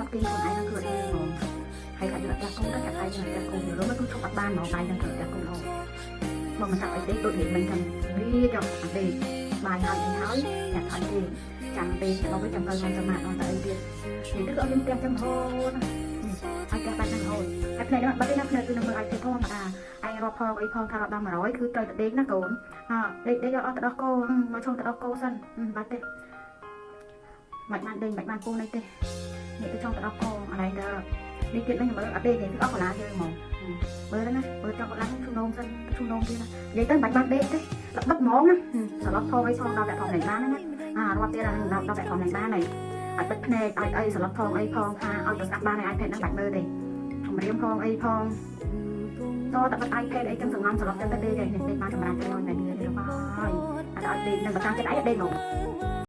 ត់គេខ្លួនឯងហ្នឹងគឺអត់ហ៊ានហ្មងហើយ ខាច់យកផ្ទះកូនទៅ កាត់ឯងផ្ទះកូនយល់មក គឺឈប់អត់បានហ្មង ដៃហ្នឹងគឺផ្ទះកូនរហូត បងមិនថាអីទេ ដូចនិយាយមិញចឹងវាចុះអត់ទេ បាយហើយអីហើយ ចាំថយទេ ចាំពេលដល់វិញ ចាំទៅខ្ញុំសម្រាប់អត់ទៅអីទៀត និយាយទៅគឺអត់មានផ្ទះចឹងរហូត ហើយផ្ទះបែបហ្នឹងរហូត ហើយភ្នែកហ្នឹងបាត់ទេណា ភ្នែកគឺនឹងមើលឲ្យទេ ធម្មតាឯងរាប់ផងអីផង ថារាប់ដល់100គឺត្រូវតែដេកណាកូន អដេកដេកអត់ទៅដោះគោមក ឈុំទៅដោះគោសិន បាត់ទេ មិនបានដេក មិនបានពូនេះទេ នេះទៅចង់ទៅដោះគោអនឯងទៅនេះទៀត នេះមើលអត់ដេកទេ គឺអស់កន្លាយើងហ្មង មើលណា មើលចង់កន្លាឈុំនោមសិន ឈុំនោមទៀតណា និយាយទៅមិនបានដេកទេ ល្បិតហ្មងណា សឡុតផងអីផង ដល់វគ្គធំនេះបានណា អារាប់ទៀតដល់វគ្គធំនេះបានហើយ ឲ្យបិទភ្នែក ឲ្យអីសឡុតផងអីផង ថាឲ្យទៅស្ដាប់បាន ឲ្យ iPad ហ្នឹងបាច់មើលទេ គម្រាមផងអីផង តតែបិទ iPad អីចឹង សងំសឡុតចឹងទៅ ដេកហើយ ដេកបានសម្រាប់ទៅ ហើយតែមានទៅហើយ អត់ឲ្យដេកនឹងបើតាមចិត្តឯងដេកហ្មង។